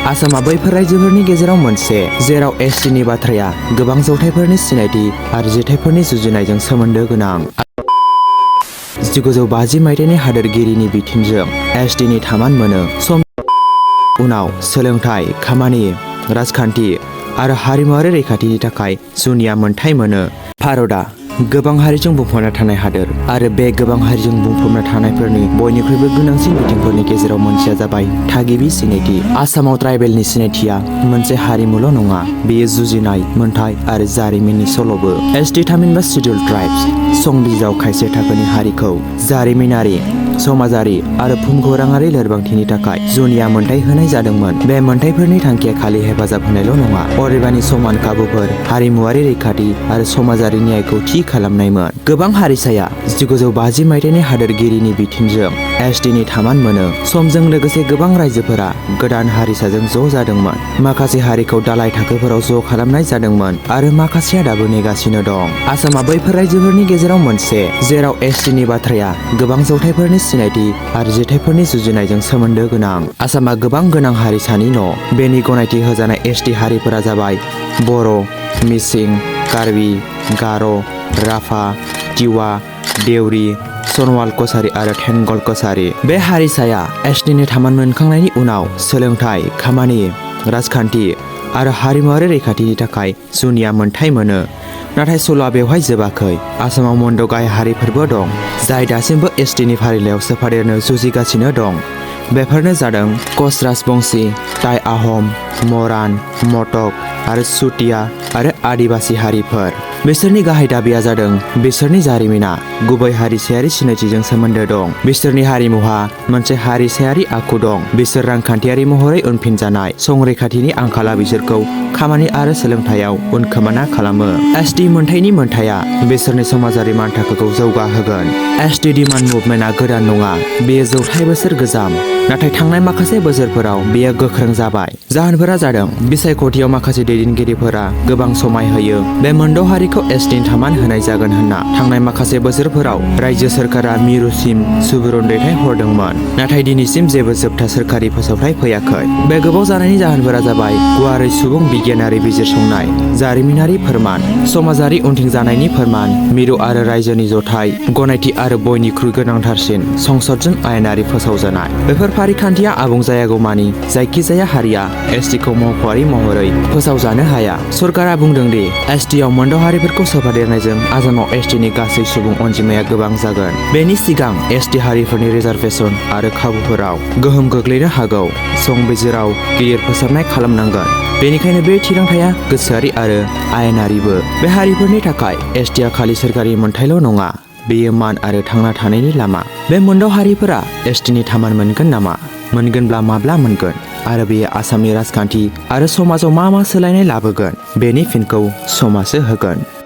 आसामा बैफोर रायजोफोरनि गेजेराव मोनसे जेराव एसटिनि बाथ्राया गोबां जौथाइफोरनि सिनायथि आरो जिथाइफोरनि जुजिनायजों सोमोन्दो गोनां। 1950 मायथाइनि हादोरगिरिनि बिथोनजों एसटिनि थामान मोनो। सम उनाव सोलोंथाइ, खामानि, राजखान्थि आरो हारिमुआरि रैखाथिनि थाखाय जुनिया मोनथाय मोनो। भारतआ गोबां हारिजों बुंफबना थानाय हादोर आरो बे गोबां हारिजों बुंफबना थानायफोरनि बयनिख्रुइबो गोनांसिन बिथिंफोरनि गेजेराव मोनसेया जाबाय थागिबि सिनायथि। आसामाव ट्राइबेलनि सिनायथिया मोनसे हारिमुल' नङा, बेयो जुजिनाय, मोनथाय आरो जारिमिननि सल'बो। एसटि थामहिनबा शिड्युल ट्राइब्स संबिजिराव खायसे थाखोनि हारिखौ जारिमिनारि, समाजारि आरो भुमखौराङारि लोरबांथिनि थाखाय जुनिया मोनथाय होनाय जादोंमोन। बे मोनथायफोरनि थांखिया खालि हेफाजाब होनायल' नङा, अदेबानि समान खाबुफोर, हारिमुआरि रैखाथि आरो समाजारि न्यायखौ थि खालामनायमोन। गोबां हारिसाया 1950 मायथाइनि हादोरगिरिनि बिथोनजों एसटिनि थामान मोनो। समजों लोगोसे गोबां रायजोफोरा गोदान हारिसाजों ज' जादोंमोन। माखासे हारिखौ दालाय थाखोफोराव ज' खालामनाय जादोंमोन आरो माखासेया दाबो नेगासिनो दं। आसामा बैफोर रायजोफोरनि गेजेराव मोनसे जेराव एसटिनि बाथ्राया गोबां जौथाइफोरनि सिनायथि आरो जिथाइफोरनि जुजिनायजों सोमोन्दो गोनां। आसामा गोबां गोनां हारिसानि न'। बेनि गनायथि होजानाय एसटि हारिफोरा जाबाय बर', मिसिं, कार्बि, गार', राभा, तिवा, देउरि, सनवाल कसारि आरो थेंगल कसारि। बे हारिसाया एसटिनि थामान मोनखांनायनि उनाव सोलोंथाइ, खामानि, राजखान्थि आरो हारिमुआरि रैखाथिनि थाखाय जुनिया मोनथाय मोनो। नाथाय सल'आ बेवहाय जोबाखै। आसामाव मोनद' गाहाय हारिफोरबो दं, जाय दासिमबो एसटिनि फारिलाइयाव सोफादेरनो जुजिगासिनो दं। बेफोरनो जादों कच राजबंशी, टाइ आहम, मरान, मटक आरो चुटिया आरो आदिबासि हारिफोर। बिसोरनि गाहाय दाबिया जादों बिसोरनि जारिमिना गुबै हारिसायारि सिनायथिजों सोमोन्दो दं। बिसोरनि हारिमुहा मोनसे हारिसायारि आखु दं। बिसोर रांखान्थियारि महरै उनफिनजानाय। संरैखाथिनि आंखाला बिसोरखौ खामानि आरो सोलोंथायाव उनखोमाना खालामो। एसटि मोनथायनि मोनथाया बिसोरनि समाजारि मानथाखोखौ जौगाहोगोन। एसटि डिमान्ड मुभमेन्टआ गोदान नङा, बेयो जौथाइ बोसोर गोजाम। नाथाय थांनाय माखासे बोसोरफोराव बेयो गोख्रों जाबाय। जाहोनफोरा जादों बिसायख'थियाव माखासे दैदेनगिरिफोरा गोबां समाय होयो। बे मोनद' हारिखौ एसटिनि थामान होनाय जागोन होनना थांनाय माखासे बोसोरफोराव रायजो सोरखारा मिरुसिम सुबुरुन दैथायहरदोंमोन। नाथाय दिनैसिम जेबो जोबथा सोरखारि फोसावथाय फैयाखै। बे गोबाव जानायनि जाहोनफोरा जाबाय गुवारै सुबुं बिगियानारि बिजिरसंनाय, जारिमिनारि फोरमान, समाजारि उनथिंजानायनि फोरमान, मिरु आरो रायजोनि जथाय, गनायथि आरो बयनिख्रुइ गोनांथारसिन संसदजों आयेनारि फोसावजानाय। बेफोर फारिखान्थिया आबुं जायागौमानि जायखिजाया हारिया एसटिखौ मावख'आरि महरै फोसावजानो हाया। सरकारा बुंदों दि एसटिआव मोनद' हारिफोरखौ सोफादेरनायजों आसामाव एसटिनि गासै सुबुं अनजिमाया गोबां जागोन। बेनि सिगां एसटि हारिफोरनि रिजार्भेसन आरो खाबुफोराव गोहोम गोग्लैनो हागौ। संबिजिराव गिदिर फोसाबनाय खालामनांगोन। बेनिखायनो बे थिरांथाया गोसोआरि आरो आयेनारिबो। बे हारिफोरनि थाखाय एसटिआ खालि सोरखारि मोनथायल' नङा, बेयो मान आरो थांना थानायनि लामा। बे मोनद' हारिफोरा एसटिनि थामान मोनगोन नामा? मोनगोनब्ला माब्ला मोनगोन? आरो बेयो आसामनि राजखान्थि आरो समाजाव मा सोलायनाय लाबोगोन? बेनि फिनखौ समासो होगोन।